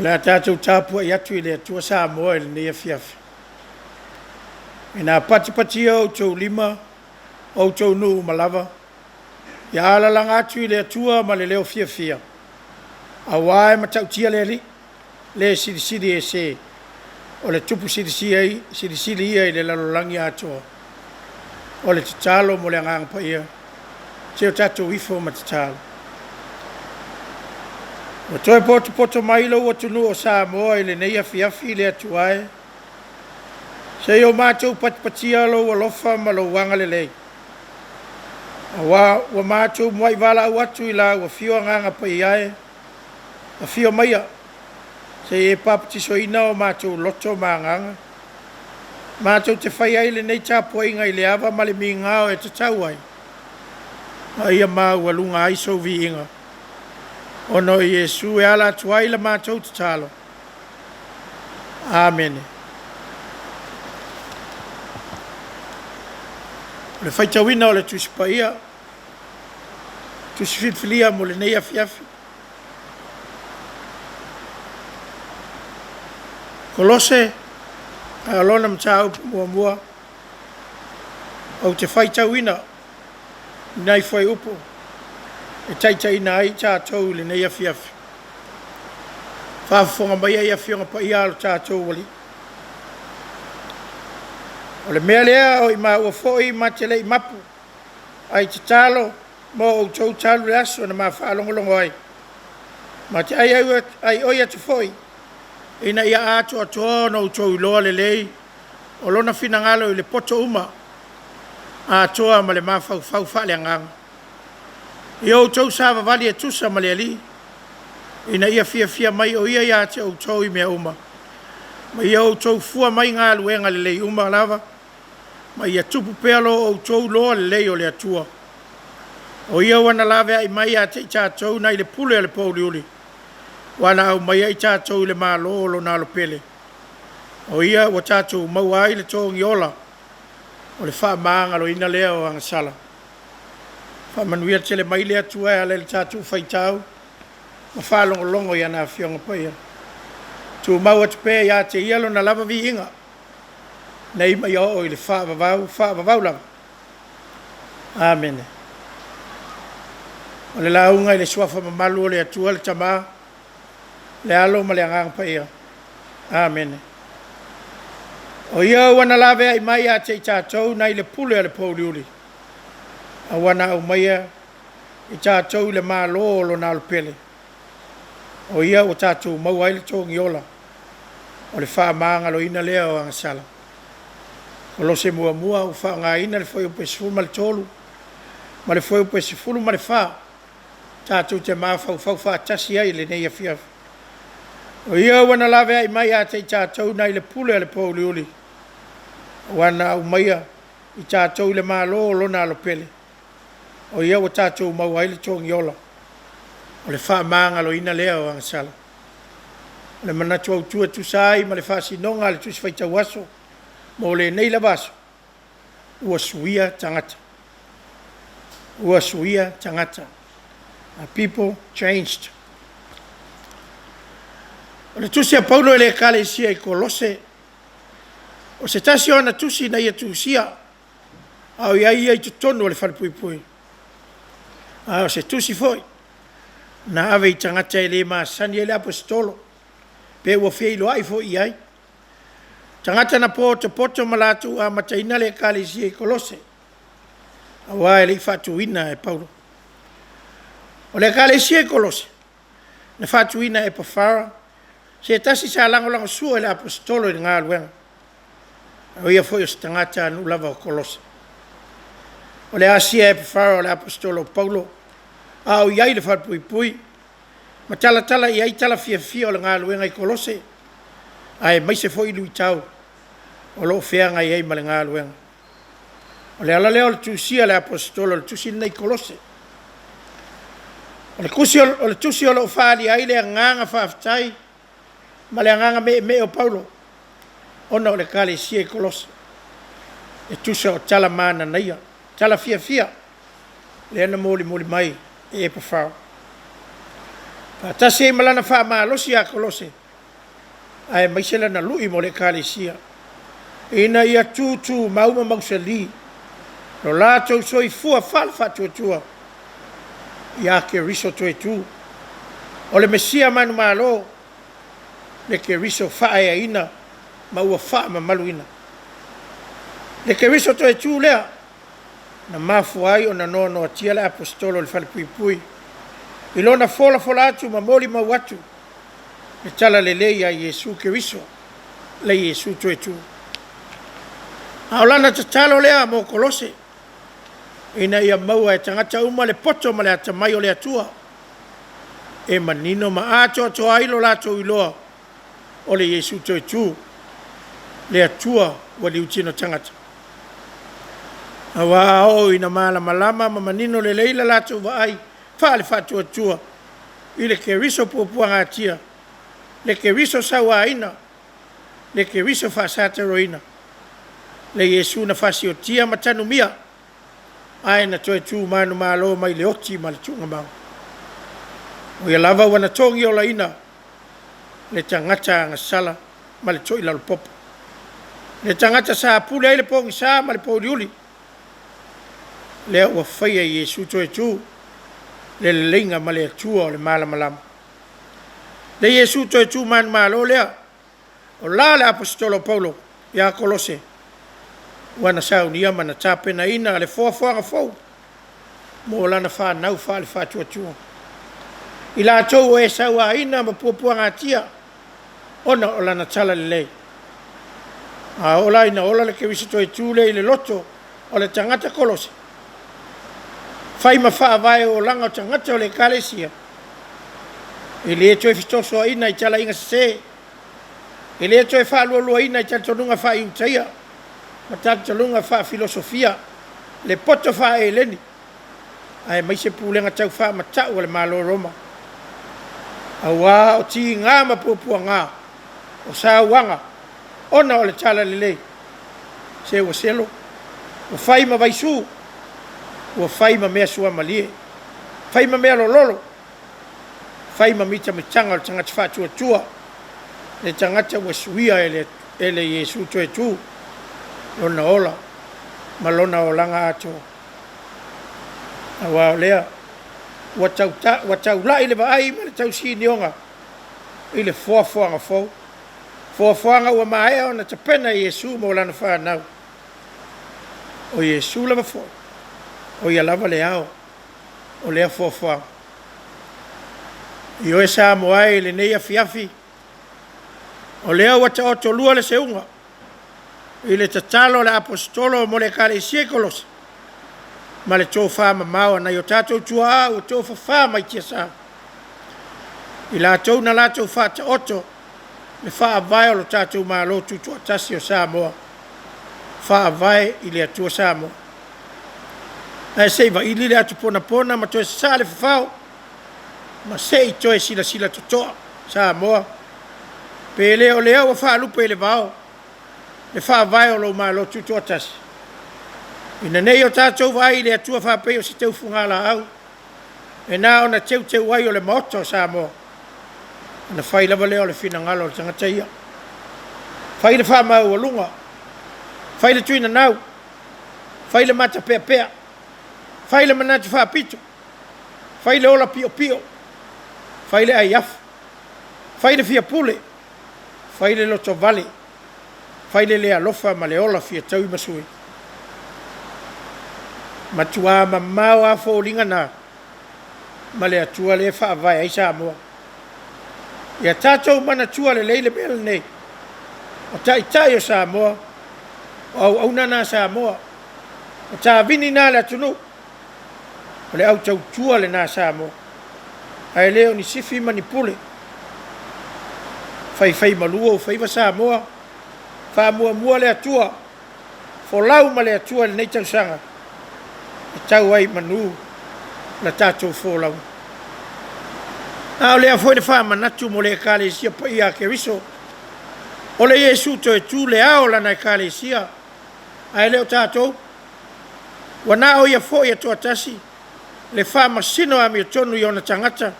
O le a tatou tapuai atu i le Atua Samoa i lenei afiafi. Ina patipatia outou lima, o outou nuu uma lava, ia alalaga atu i le Atua ma le leo fiafia, aua e matautia le Alii, le silisili ese, o le Tupu silisili ia i le lalolagi atoa. O le tatalo mo le Agaga Paia, se o tatou ifo ma tatalo. Ua toe potopoto mai lou atunuu o Samoa i lenei afiafi le Atua e, se i o matou patipatia lou alofa ma lou agalelei, aua ua matou muai valaau atu i lau afio Agaga Paia e, afio maia se i e papatisoina o matou loto ma agaga, matou te fai ai lenei tapuaiga i le ava ma le migao e tatau ai, ma ia maualuga ai sou viiga. Ona o Iesu e ala atu ai la matou tatalo. Amene. O le faitauina o le Tusi Paia, Tusi filifilia mo lenei afiafi. Kolose, a o lona mataupu muamua, ou te faitauina nai fuaiupu e taitaiina ai tatou i lenei afiafi. Faafofoga mai ai Afioga Paia a lo tatou Alii. O le mea lea o i maua foi ma te le i mapu, ae tatalo mo outou talu le aso na ma faalogologo ai. Ma te aioi atu foi ina ia atoatoa ona outou iloa lelei o lona finagalo i le poto uma atoa ma le mafaufau faaleagaga. Ia outou savavali e tusa ma le Alii, ina ia fiafia mai o ia ia te outou i mea uma, ma ia outou fua mai galuega lelei uma lava, ma ia tupu pea lo outou iloa lelei o le Atua. O ia ua na laveai mai ia te i tatou nai le pule a le pouliuli, ua na aumaia i tatou i le Malo o lona Alo pele. O ia ua tatou maua ai le togi ola, o le faamagaloina lea o agasala. Faamanuia tele mai le Atua e ala i le tatou faitau ma faalogologo i ana Afioga Paia. Tumau atu pea ia te ia lona lava viiga, nei ma ia oo i le faavavau, faavavau lava. Amene. O le lauga i le suafa mamalu o le Atua le Tama, le Alo ma le Agaga Paia. Amene. O ia ua na laveai mai ia te i tatou nai le pule a le pouliuli, a ua na aumaia i tatou i le Malo o lona Alo pele. O ia ua tatou maua ai le togi ola, o le faamagaloina lea o agasala. Kolose muamua ua faaaogaina le fuaiupu e 13 ma le fuaiupu e 14 tatou te mafaufau faatasi ai i lenei afiafi. O ia ua na laveai mai ia te i tatou nai le pule a le pouliuli, ua na aumaia i tatou i le Malo o lona Alo pele. O ia ua tatou maua ai le togi ola, o le faamagaloina lea o agasala. O le manatu autu e tusa ai ma le faasinoga a le Tusi Faitau Aso mo lenei lava aso, ua suia tagata. Ua suia tagata. A people changed. O le tusi a Paulo i le ekalesia i Kolose, o se tasi o ana tusi na ia tusia, a o i ai ia i totonu o le falepuipui. A o se tusi foi na ave i tagata e le masani ai le Aposetolo, pe ua feiloai foi i ai. Tagata na potopoto ma latou amataina le ekalesia i Kolose, aua e le i faatuina e Paulo. O le ekalesia i Kolose, na faatuina e Epafara, se tasi sa lagolagosua i le Aposetolo i le galuega. O ia foi o se tagatanuu lava o Kolose. O le asia e Epafara o le Aposetolo o Paulo, a o i ai i le falepuipui, ma talatala i ai tala fiafia o le galuega i Kolose, aemaise foi luitau o lo o feagai ai ma le galuega. O le ala lea o le tusia e le Aposetolo o le tusi lenei i Kolose. O le tusi o lo o faaalia ai le agaga faafetai ma le agaga meemee o Paulo ona o le ekalesia i Kolose, e tusa o tala mananaia, tala fiafia lea na molimoli mai e Epafara, faatasi ai ma lana faamalosi ia Kolose. aemaise lana lu'i mo le Ekalesia, ina ia tutumau ma mausali lo latou soifua faale-faatuatua ia Keriso toetu, o le Mesia manumalo, le Keriso faaeaina ma ua faamamaluina. Le Keriso toetu lea na mafua ai ona noanoatia le Aposetolo i le falepuipui i lona folafola atu ma molimau atu le Talalelei ia Iesu Keriso, le Iesu toetu. A o lana tatalo lea mo Kolose, ina ia maua e tagata uma le poto ma le atamai o le Atua, e manino ma atoatoa ai lo latou iloa o le Iesu toetu, le Atua ua liutino tagata. Aua a oo ina malamalama ma manino lelei le latou vaai faale-faatuatua i le Keriso puapuagatia, le Keriso sauaina, le Keriso faasataroina, le Iesu na faasiotia ma tanumia, ae na toe tu manumalo mai le oti ma le tuugamau. O ia lava ua na togiolaina le tagata agasala ma le toilalopopo, le tagata sa pule ai le pogisa ma le pouliuli, lea ua faia e Iesu toetu le leleiga ma le Atua o le malamalama. Le Iesu toetu manumalo lea, o la le Aposetolo o Paulo ia Kolose, ua na saunia ma na tapenaina le foafoaga fou mo lana fanau faale-faatuatua. I latou o e sauaina ma puapuagatia ona o lana Talalelei. A oo la ina ola le Keriso toetu lea i le loto o le tagata Kolose, fai ma faavae o olaga o tagata o le Ekalesia, e le toe fetosoaina i talaiga sese, e le toe faalualuaina i talitonuga faa-Iutaia ma talitonuga faafilosofia, le poto faa-Eleni, aemaise pulega taufaamatau a le Malo o Roma. Auā o tiga ma puapuaga, o sauaga ona o le Talalelei, se ua selo, ua fai ma vaisu, ua fai ma mea suamalie, fai ma mea lololo, fai ma mitamitaga o le tagata faatuatua, le tagata ua suia e le Iesu toetu lona ola ma lona olaga atoa. Aua o lea ua taulai le vaai ma le tausinioga i le foafoaga fou, foafoaga ua maea ona tapena e Iesu mo lana fanau. O Iesu lava foi, o ia lava le ao o lea foafoaga. Ioe Samoa e i lenei afiafi, o lea ua taotolua le seuga i le tatalo a le Aposetolo mo le Ekalesia i Kolose ma le tofamamao a nai o tatou tuaa ua tofafa mai tiasa, i latou na latou faataoto le faavae o le tatou Malo Tutoatasi o Samoa, Faavae i le Atua Samoa. Ae se i vaili le atu ponapona ma toe sasaa le fafao ma se i toe silasila totoa Samoa, pe le o lea ua faalupe i le vao le faavae o lou Malo Tutoatasi? Ina ne i o tatou vaai i le Atua faapei o se teu fugalaau, e na ona teuteu ai o le Maota o Samoa, ona fai lava lea o le finagalo o le tagata ia. Fai le faamaualuga, fai le tuinanau, fai le matapeapea, fai le manatu faapito, fai le ola piopio, fai le aiafu, fai le fiapule, fai le lotovale, fai le le alofa ma le ola fia taui ma sui. Matua mamao lava foliga na ma le Atua lea e faavae ai Samoa. Ia tatou manatua lelei le mea lenei, o Taitai o Samoa, o auauna na a Samoa, o tavini na a le atunuu, o le au tautua lena a Samoa, ae le o ni sifi ma ni pule. Faifaimalu ou faiva Samoa, faamuamua le Atua, folau ma le Atua i lenei tausaga e tau ai i manu la tatou folauga. A o lea foi le faamanatu mo le Ekalesia paia a Keriso, o le Iesu toetu le ao o lana Ekalesia, ae le o tatou. Ua na o ia foi e toatasi le faamasino amiotonu i ona tagata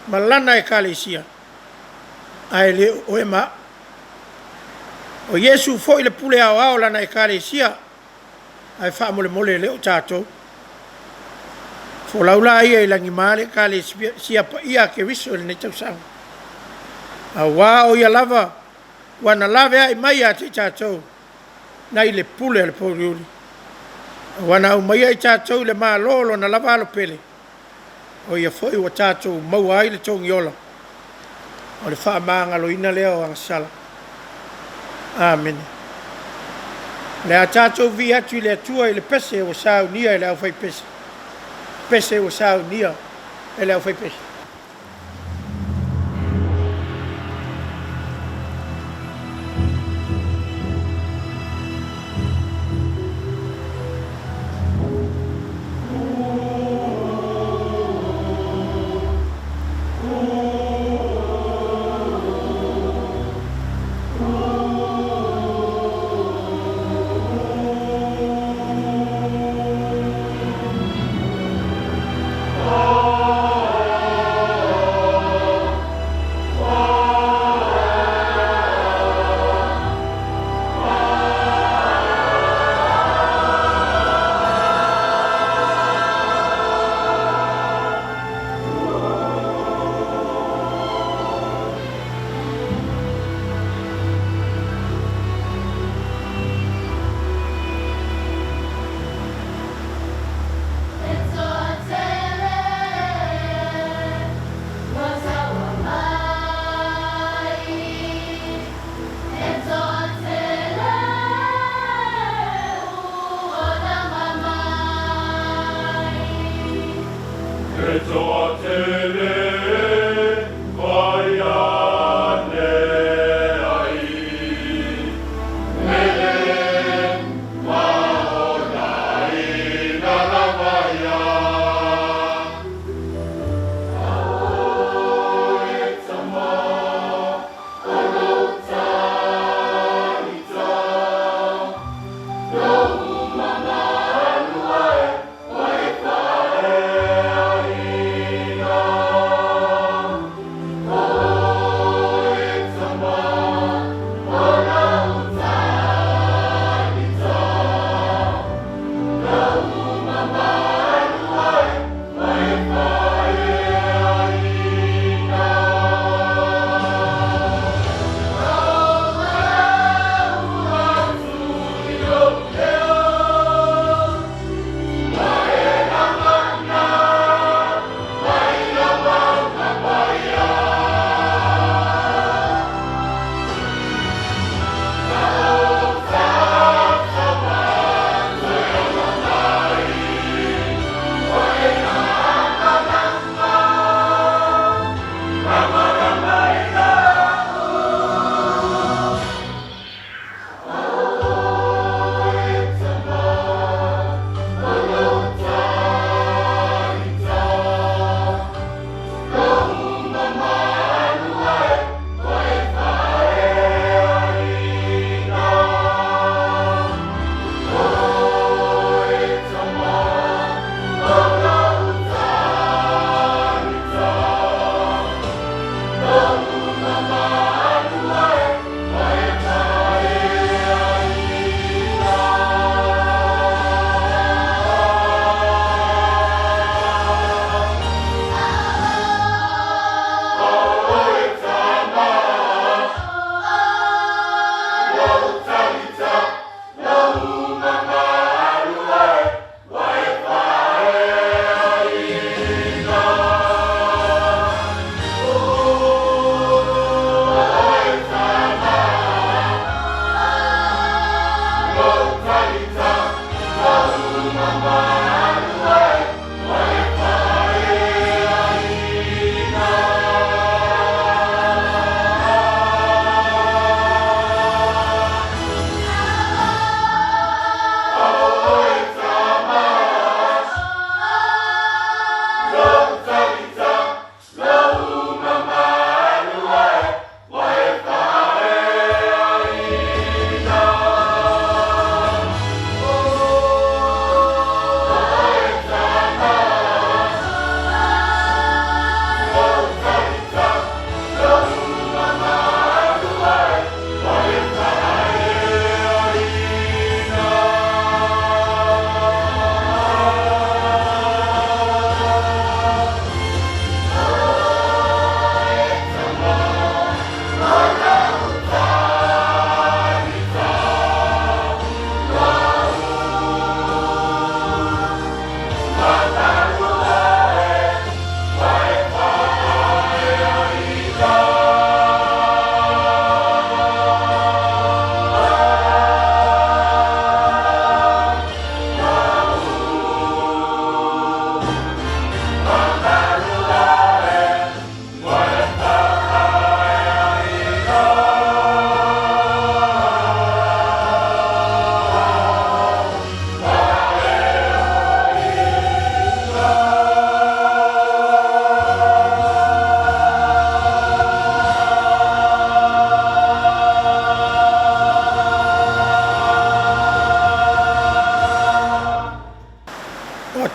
ma lana Ekalesia, ae le o oe ma au. O Iesu foi le pule aoao o lana Ekalesia, ae faamolemole e le o tatou. Folau laia i lagima le Ekalesia paia a Keriso i lenei tausaga, auā o Ia lava ua na laveai mai ia te i tatou nai le pule a le pouliuli, ua na aumaia i tatou i le Malo o Lona lava Alo pele, o Ia foi ua tatou maua ai le togiola, o le faamagaloina lea o agasala. Amene. O le a tatou vivii atu i le Atua i le pese ua saunia e le aufaipese. Pese ua saunia e le aufaipese.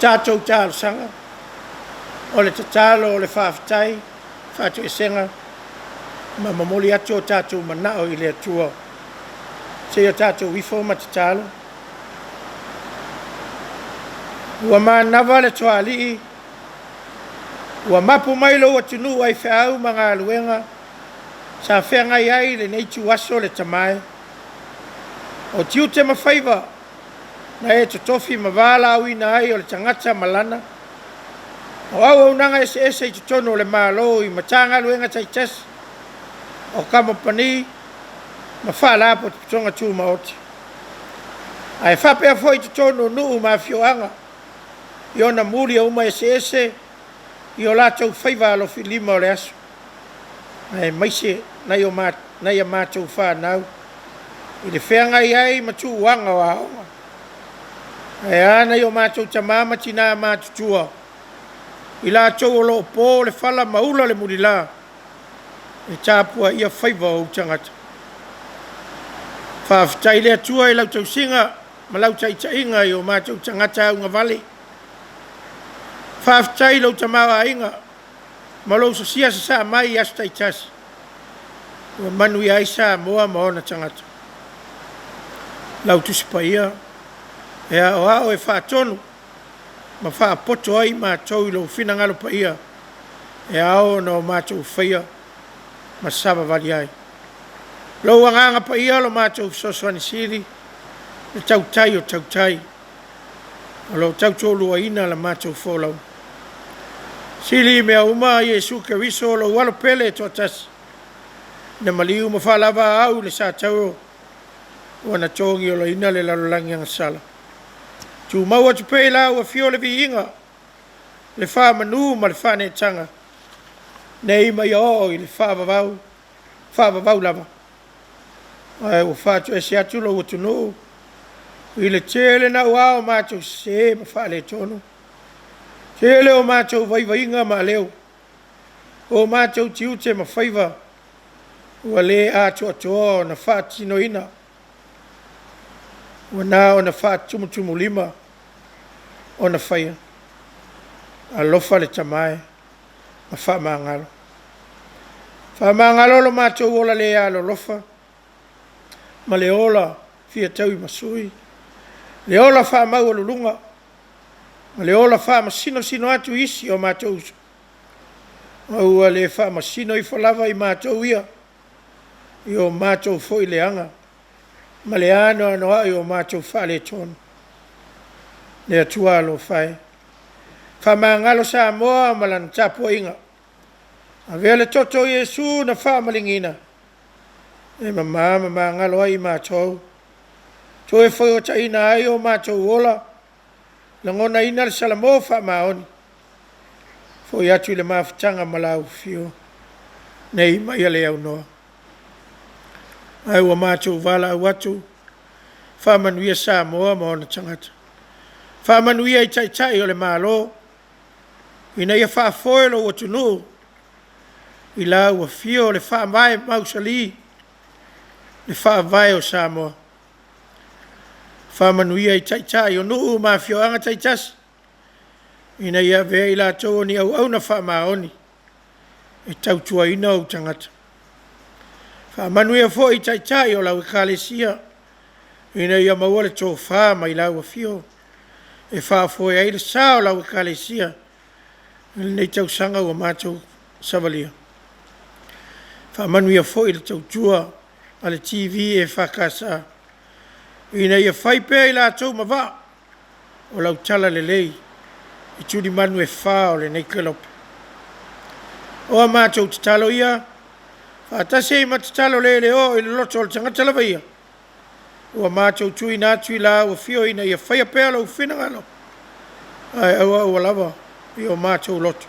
tatou talosaga, o le tatalo o le faafetai, faatoesega ma momoli atu o tatou manao i le Atua. Seia tatou ifo ma tatalo. Ua manava le toalii, ua mapu mai lou atunuu aifeau ma galuega sa feagai ai i lenei ituaso le Tama e. O tiute ma faiva na e totofi ma valaauina ai o le tagata ma lana, o auaunaga eseese i totonu o le Malo i Matagaluega taitasi, o Kamupani ma Faalapotopotoga Tumaoti. Ae faapea foi i totonu o nuu ma afioaga i ona muliauma eseese i o latou faiva alofilima o le aso, aemaise nai a matou fanau i le feagai ai ma tuuaga o aoga. Ae a nai o matou tama ma tina matutua, i latou o lo o po le fala ma ula le mulila e tapuaia faiva o ou tagata. Faafetai i le Atua i lau tausiga ma lau taitaiga i o matou tagata ugavale. Faafetai i lou tamaoaiga ma lou sosia sasaa mai i aso taitasi ua manuia ai Samoa ma ona tagata. Lau Tusi Paia e aoao e faatonu ma faapoto ai matou i lou finagalo paia e ao ona matou faia ma savavali ai. Lou Agaga Paia lo matou fesoasoani sili, le tautai o tautai, o lo o tautoaluaina la matou folauga. Sili mea uma Iesu Keriso o lou Alo pele e toatasi, na maliu ma faalauvaaau i le satauro ua na togiolaina le lalolagi agasala. Tumau atu pea i lau Afio le viiga, le faamanu ma le faaneetaga, nei ma ia oo i le faavavau, faavavau lava. Ae ua faatoese atu lou atunuu i le tele naua o matou sese ma faaletonu, tele o matou vaivaiga ma aleu, o matou tiute ma faiva ua le atoatoa ona faatinoina, ua na ona faatumutumulima ona faia. Alofa le Tama e, ma faamagalo. Faamagalo lo matou ola le alolofa ma le ola fia tauimasui, le ola faamaualuluga ma le ola faamasinosino atu i isi o matou uso, ma ua le faamasino ifo lava i matou ia i o matou foi leaga ma le anoanoai o matou faaletonu. Le Atua alofa e, faamagalo Samoa ma lana tapuaiga, avea le toto o Iesu na faamaliniina e mama ma magalo ai i matou, toe foataiina ai o matou ola, lagonaina le salamo faamaoni, foi atu i le mafutaga ma lau afio nei ma ia le aunoa. Ae ua matou valaau atu, faamanuia Samoa ma ona tagata, faamanuia i Taitai o le Malo, ina ia faafoe lou atunuu i lau afio le Faavae mausali, le Faavae o Samoa. Faamanuia i Taitai o nuu ma afioaga taitasi, ina ia avea i latou o ni auauna faamaoni e tautuaina ou tagata. Faamanuia foi i Taitai o lau Ekalesia, ina ia maua le tofa mai lau afio e faafoe ai le sa o lau Ekalesia i lenei tausaga ua matou savalia. Faamanuia foi i le tautua a le TV EFKS, ina ia fai pea i latou ma vaa o lau talalelei i tulimanu e fa o lenei kelope. O a matou tatalo ia, faatasi ai ma tatalo leleoa i le loto o le tagata lava ia, ua matou tuuina atu i lau Afio ina ia faia pea lou finagalo, ae aua aua lava i o matou loto.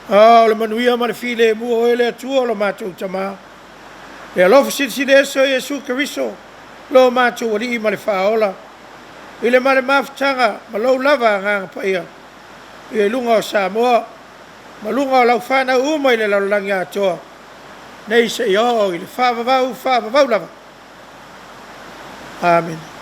A o le manuia ma le filemu o oe le Atua lo matou Tama, le alofa Silisili Ese o Iesu Keriso lo matou Alii ma le Faaola, i le ma le mafutaga ma lou lava Agaga Paia, ia i luga o Samoa ma luga o lau fanau uma i le lalolagi atoa, nei seia oo i le faavavau, faavavau lava. Amene.